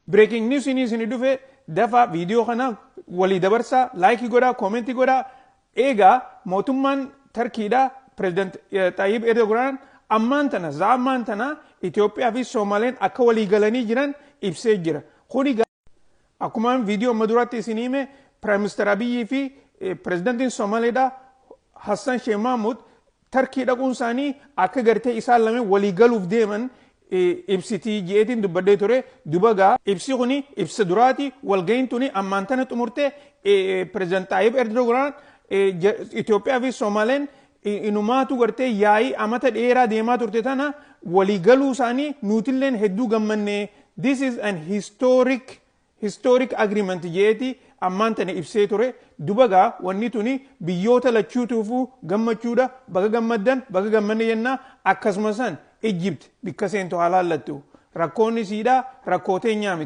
Breaking news isin dhufe. Dafa viidiyoo kana walii dabarsaa, like godhaa, comment godhaa. Eegaa mootummaan Tarkiidha, Pireezidant Xayyib Erdogan, ammaan tana za'a ammaan tana Itoophiyaa fi Soomaleen akka walii galanii jiran ibsee jira. Kuni akkuma viidiyoo amma duratti isin hime, Prime Minister Abiyyii fi pireezidantiin Soomaleedha Hassan Sheikh Mahmud Tarkii dhaquun isaanii akka gartee isaan lameen walii galuuf deeman ibsitii ji'eetiin dubbadhee ture. Dubagaa ibsi kuni ibsa duraati. Walga'iin tuni ammaan tana xumurte. Pireezidant Xayyib Erdogan Itoophiyaa fi Soomaleen inumaatu gartee yaa'ii amata dheeraa deemaa turte tana walii galuu isaanii nuutilleen hedduu gammanne, "This is an historic agreement" jeeti ammaan tana ibsee ture. Dubagaa wanni tuni biyyoota lachuutuufuu gammachuudha. Baga gammaddan, baga gammanne jennaa. Akkasuma san Egypt bikka seentu haa laallattu, rakkoon isiidha rakkoo teenyaa miti.